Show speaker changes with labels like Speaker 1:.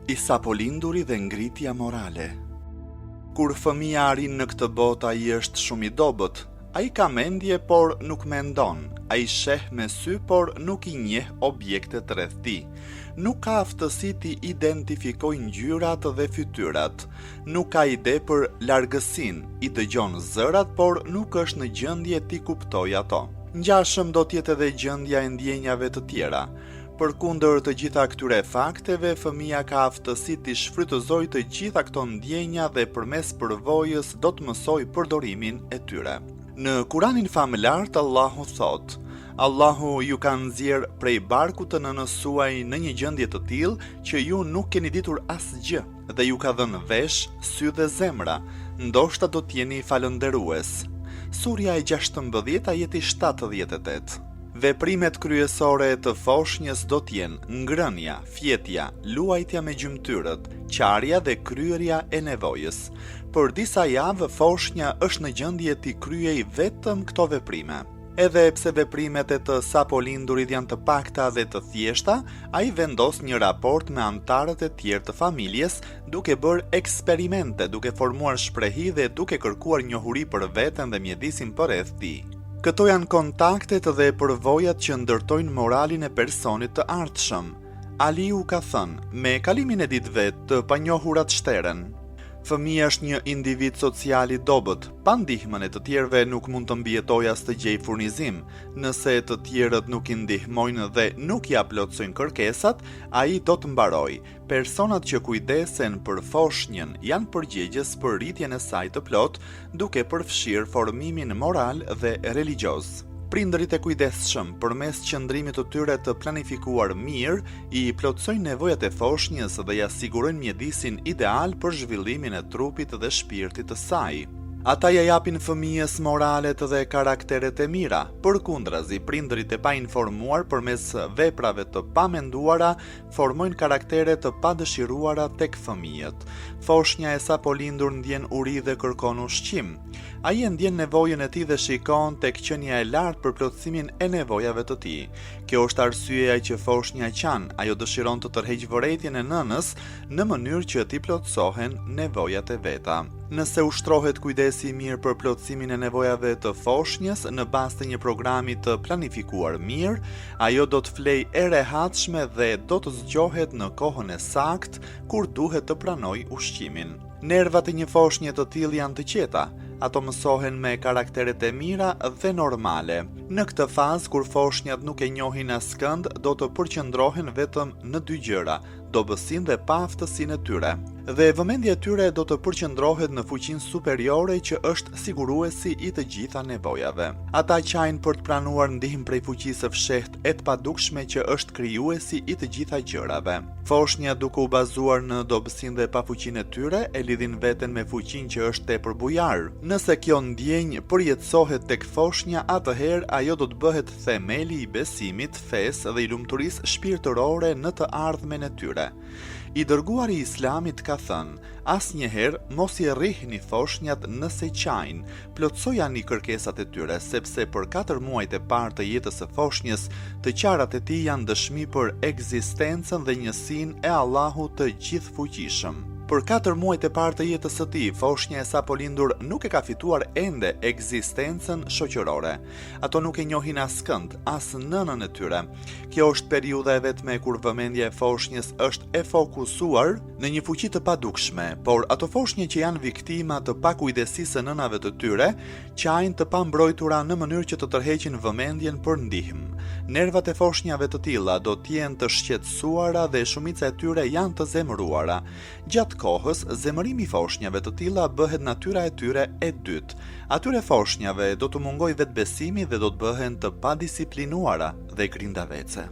Speaker 1: I sapolinduri dhe ngritja morale. Kur fëmija arrin në këtë botë ai është shumë i dobët. Ai ka mendje por nuk mendon, ai sheh me sy por nuk i njeh objektet rreth tij. Nuk ka aftësi t'i identifikojë ngjyrat dhe fytyrat. Nuk ka ide për largësinë, i dëgjon zërat por nuk është në gjendje t'i kuptojë ato. Ngjashëm do të jetë edhe gjendja e ndjenjave të tjera. Përkundër të gjitha këtyre fakteve, fëmija ka aftësi t'i shfrytëzojë të gjitha këto ndjenja dhe përmes përvojës do të mësojë përdorimin e tyre. Në Kuranin Famëlartë Allahu thotë: Allahu ju ka nxjerrë prej barkut të nënës suaj në një gjendje të tillë që ju nuk keni ditur asgjë dhe ju ka dhënë vesh, sy dhe zemra, ndoshta do të jeni falënderues. Surja e 16 ajeti 78. Veprimet kryesore të foshnjës do të jenë ngrënia, fjetja, luajtja me gjymtyrët, qarja dhe kryerja e nevojës. Për disa javë foshnja është në gjendje t'i kryejë vetëm këto veprime. Edhe pse veprimet e të sapolindurit janë të pakta dhe të thjeshta, ai vendos një raport me anëtarët e tjerë të familjes, duke bërë eksperimente, duke formuar shprehi dhe duke kërkuar njohuri për veten dhe mjedisin përreth tij. Këto janë kontaktet dhe përvojat që ndërtojnë moralin e personit të ardhshëm. Aliu ka thënë, me kalimin e ditëve, të panjohurat shteren. Fëmija është një individ social i dobët, pa ndihmën e të tjerëve nuk mund të mbijetojë as të gjejë furnizim. Nëse të tjerët nuk i ndihmojnë dhe nuk ia plotësojnë kërkesat, ai do të mbarojë. Personat që kujdesen për foshnjën janë përgjegjës për rritjen e saj të plotë, duke përfshirë formimin moral dhe religjioz. Prindërit e kujdesshëm, përmes qëndrimit të tyre të planifikuar mirë, i plotësojnë nevojat e foshnjës dhe ia sigurojnë mjedisin ideal për zhvillimin e trupit dhe shpirtit të saj. Ata ia japin fëmijës moralet dhe karakteret e mira. Përkundrazi, prindërit e painformuar përmes veprave të pamenduara formojnë karaktere të padëshiruara tek fëmijët. Foshnja e sapolindur ndjen uri dhe kërkon ushqim. Ai e ndjen nevojën e tij dhe shikon tek qenia e lartë për plotësimin e nevojave të tij. Kjo është arsyeja që foshnja qan, ajo dëshiron të tërheqë vërejtjen e nënës në mënyrë që t'i plotësohen nevojat e veta. Nëse ushtrohet kujdesi i mirë për plotësimin e nevojave të foshnjës në bazë të një programi të planifikuar mirë, Ajo do të flejë e rehatshme dhe do të zgjohet në kohën e saktë kur duhet të pranojë ushqimin. Nervat e një foshnje të tillë janë të qeta, ato mësohen me karakteret e mira dhe normale. Në këtë fazë kur foshnjat nuk e njohin askënd, do të përqendrohen vetëm në dy gjëra, dobësinë dhe paaftësinë e tyre. Dhe vëmendja e tyre do të përqendrohet në fuqinë superiore që është siguruesi i të gjitha nevojave. Ata qajnë për të pranuar ndihmë prej fuqisë së fshehtë e të padukshme që është krijuesi i të gjitha gjërave. Foshnjat duke u bazuar në dobësinë dhe pafuqinë e tyre, e lidhin veten me fuqinë që është tepër bujar. Nëse kjo ndjenjë përjetësohet tek foshnja, atëherë ajo do të bëhet themeli i besimit, fesë dhe i lumturisë shpirtërore në të ardhmen e tyre. I dërguari i Islamit ka thënë, Asnjëherë mos i rrihni foshnjat nëse qajnë, plotësojani kërkesat e tyre, sepse për katër muajt e parë të jetës së foshnjës, të qarat e tij janë dëshmi për ekzistencën dhe njësinë e Allahut të Gjithëfuqishëm. Për katër muajt e parë të jetës së tij, foshnja e sapolindur nuk e ka fituar ende ekzistencën shoqërore. Ato nuk e njohin askënd, as nënën e tyre. Kjo është periudha e vetme kur vëmendja e foshnjës është e fokusuar në një fuqi të padukshme, por ato foshnje që janë viktima të pakujdesisë së nënave të tyre, qajnë të pambrojtura në mënyrë që të tërheqin vëmendjen për ndihmë. Nervat e foshnjave të tilla do të jenë të shqetësuara dhe shumica e tyre janë të zemëruara. Gjatë kohës, zemërimi i foshnjave të tilla bëhet natyra e tyre e dytë. Atyre foshnjave do t'u mungojë vetëbesimi dhe do të bëhen të padisiplinuara dhe grindavece.